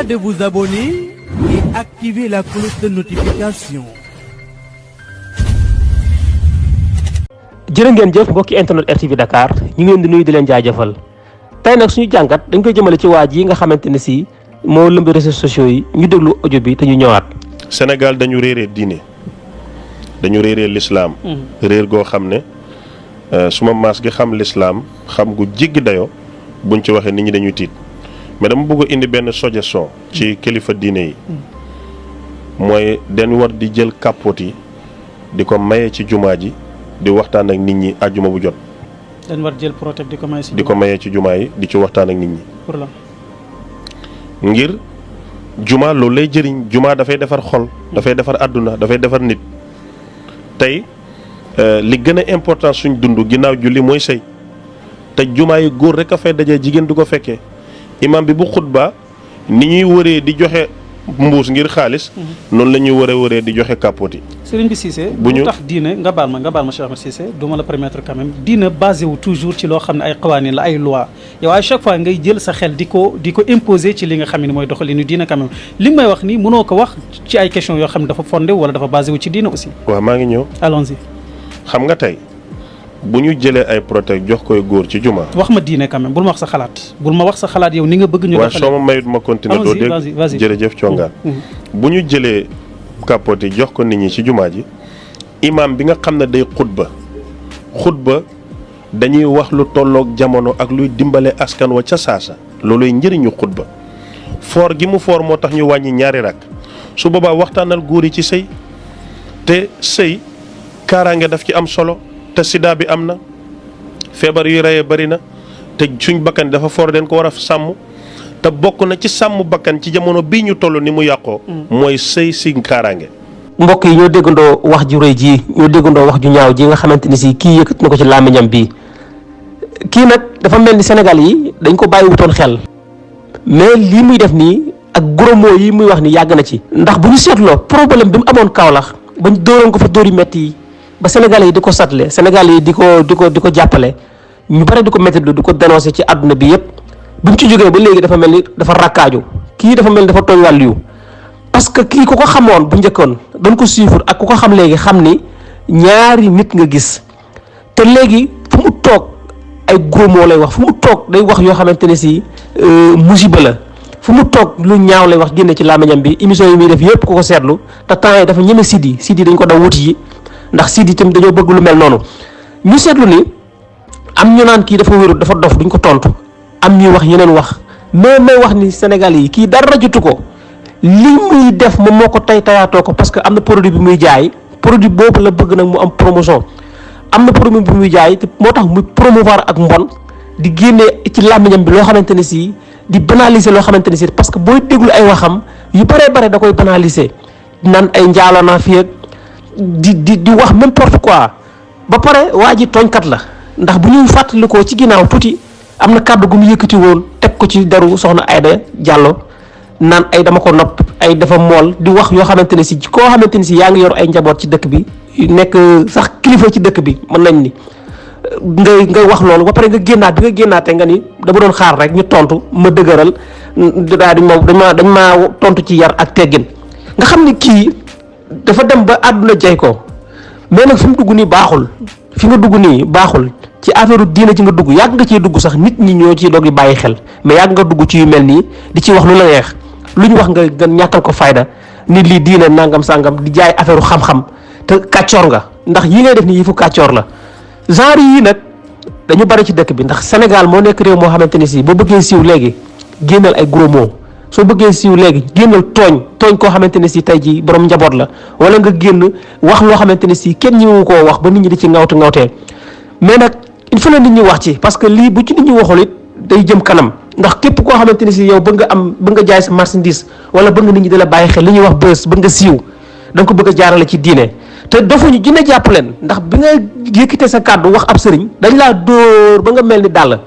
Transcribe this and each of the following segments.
pas de vous abonner et activer la cloche de notification. jërë ngeen jëf mbokki internet RTV Dakar ñu ngi leen di nuyu di leen jaajëfal tey nag suñu jàngat dañ koy jëmale ci waa ji nga xamante ne si moo lëmbi réseaux sociaux yi ñu déglu audio bi te ñu ñëwaat. Sénégal dañu réeree diine dañu réeree l'islam. réer goo xam ne suma maas gi xam l'islam xam gu jéggi dayoo buñ ci waxee nit ñi dañuy tiit mais dama bëgg a indi benn suggestion ci kilifa diine yi mooy dañ war di jël kàppoot yi di ko maye ci jumaa ji di waxtaan ak nit ñi àjjuma bu jot. dañ war jël protect di ko maye ci jumaa yi di ci waxtaan ak nit ñi. pour la ngir jumaa loolu lay jëriñ jumaa dafay defar xol. dafay defar àdduna dafay defar nit. tey li gën a important suñ dund ginnaaw julli mooy sëy te jumaa yi góor rek a fay dajee jigéen du ko fekkee imam bi bu xutba ni ñuy wëree di joxe mbuus ngir xaalis. noonu la ñuy wëree di joxe kàppoot yi. Sëriñ bi Cissé bu tax diine nga baal ma Cheikh Ahmed Cissé du ma la permettre quand même diine basé wu toujours ci loo xam ne ay xawaani la ay loi yow à chaque fois ngay jël sa xel di ko imposer ci li nga xam ne mooy doxalinu diine quand même li may wax ni mënoo ko wax ci ay questions yoo xam ne dafa fondé wala dafa basé wu ci diine aussi. waaw maa ngi ñëw. allons-y. xam nga tey bu ñu jëlee ay protect jox koy góor ci juma. wax ma diine quand même bul ma wax sa xalaat bul ma wax sa xalaat yow ni nga bëgg ñu doxalee. waaw soo ma mayut ma continuer doo dégg jërëjëf congaan bu ñu jëlee kàppoot yi jox ko nit ñi ci jumaa ji imam bi nga xam ne day xutba dañuy wax lu tolloog jamono ak luy dimbale askan wa ca saasa looluy njëriñu xutba foor gi mu foor moo tax ñu wàññi ñaari rak su boobaa waxtaanal góor yi ci sëy te sëy kaaraange daf ci am solo te sida bi am na feebar yuy reyee bari na te suñ bakkan dafa foor den ko war a sàmm te bokk na ci sàmm bakkan ci jamono bii ñu toll ni mu yàqoo mooy sëy si kaaraange. mbokk yi ñoo déggandoo wax ju rëy ji ñoo déggandoo wax ju ñaaw ji nga xamante ni si kii yëkkat na ko ci làmmiñam bii kii nag dafa mel ni Sénégal yi dañ ko bàyyi wutoon xel mais lii muy def nii ak gros mots yi muy wax ni yàgg na ci. ndax bu ñu seetloo problème bi mu amoon Kaolack bañ dóoroon ko fa dóori metti yi ba Sénégalais yi di ko satle Sénégalais yi di ko jàppale ñu bare di ko métti di ko dénoncé ci àdduna bi yëpp bi mu ci jógee ba léegi dafa mel ni dafa rakkaaju kii dafa mel ni dafa tooñ wàllu yu parce que kii ku ko xamoon bu njëkkoon doon ko suivre ak ku ko xam léegi xam ni ñaari nit nga gis te léegi fu mu toog ay gros mots lay wax fu mu toog day wax yoo xamante ne si musiba la fu mu toog lu ñaaw lay wax génne ci làmmiñam bi émission yi muy def yëpp ku ko seetlu te temps yi dafa ñeme Sidi dañ ko daw wuti yi ndax Sidi tamit dañoo bëgg lu mel noonu ñu seetlu ni am ñu naan kii dafa wérul dafa dof duñ ko tontu am ñuy wax yeneen wax mais may wax ni Sénégal yi kii dara jotu ko. li muy def moom moo ko tayaatoo ko parce que am na produit bi muy jaay produit boobu la bëgg nag mu am promotion am na produit bi muy jaay te moo tax muy promouvoir ak mbon di génne ci làmmiñam bi loo xamante ne si di banaliser loo xamante ne si parce que booy déglu ay waxam yu bare da koy banaliser naan ay njaaloo naa fi ak di wax n'importe quoi ba pare waa ji tooñkat la ndax bu ñuy fàttalikoo ci ginnaaw tuuti am na kàddu gu mu yëkkati woon teg ko ci daru soxna Aïda Diallo. naan ay dama ko nopp ay dafa mool di wax yoo xamante ne si koo xamante ne si yaa ngi yor ay njaboot ci dëkk bi nekk sax kilifa ci dëkk bi mën nañ ni ngay wax loolu ba pare nga génnaatee nga ni dama doon xaar rek ñu tontu ma dëgëral daal di dañ maa tontu ci yar ak teggin nga xam ni kii dafa dem ba àdduna jay ko mais nag fi mu dugg nii baaxul fi nga dugg nii baaxul ci affaire diine ci nga dugg yàgg nga ciy dugg sax nit ñi ñoo ciy doog di bàyyi xel mais yàgg nga dugg ci yu mel nii di ci wax lu la neex lu ñu wax nga gën ñàkkal ko fayda nit lii diine nangam sangam di jaay affaire xam-xam te kàccoor nga ndax yi ngay def ni yëfu kàccoor la genre yii nag dañu bari ci dëkk bi ndax Sénégal moo nekk réew moo xamante ni si boo bëggee siiw léegi génnal ay gros mots soo bëggee siiw léegi génnal tooñ koo xamante ne si tey jii borom njaboot la wala nga génn wax loo xamante ne si kenn ñëwu koo wax ba nit ñi di ci ngawtee mais nag il faut nit ñi wax ci parce que lii bu ci nit ñi waxul it day jëm kanam ndax képp koo xamante ni si yow bëgg nga jaay sa marchandise wala bëgg nit ñi di la bàyyi xel li ñuy wax bës bëgg nga siiw da nga ko bëgg a jaarale ci diine te defuñu dina jàpp leen ndax bi nga yëkkate sa kàddu wax ab sëriñ dañ laa dóor ba nga mel ni dàll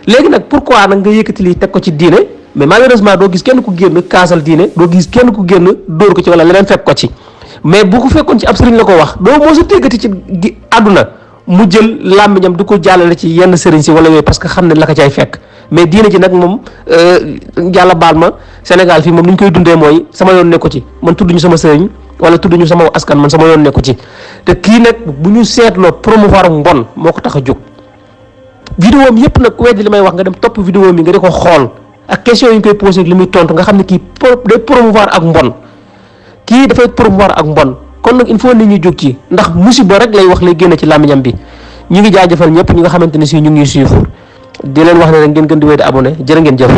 léegi nag pourquoi nag nga yëkkati lii teg ko ci diine mais malheureusement doo gis kenn ku génn kaasal diine doo gis kenn ku génn dóor ko ci wala leneen fekk ko ci mais bu ko fekkoon ci ab sëriñ la ko wax doo moo sa téggati ci àdduna mu jël làmmiñam di ko jàllale ci yenn sëriñ si wala yooyu parce que xam ne la ko cay fekk mais diine ji nag moom yàlla baal ma Sénégal fii moom ni ñu koy dundee mooy sama yoon nekku ci man tudd ñu sama sëriñ wala tudd ñu sama askan man sama yoon nekku ci te kii nag bu ñu seetloo promouvoir mbon moo ko tax a jóg. vidéo mi yëpp nag ku weddi li may wax nga dem topp vidéo mi nga di ko xool ak question yi ñu koy posé li muy tontu nga xam ne kii day promouvoir ak mbon kii dafay promouvoir ak mbon kon nag il faut nit ñi jóg ci ndax musiba rek lay wax lay génne ci làmmiñam bi ñu ngi jaajëfal ñëpp ñi nga xamante ne si ñu ngi suivre di leen wax ne rek ngeen gën di wéy di abonné jërë ngeen jëf.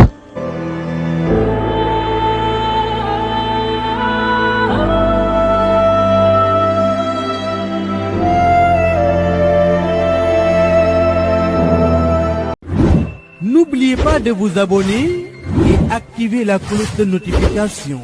N'oubliez pas de vous abonner et activer la cloche de notification.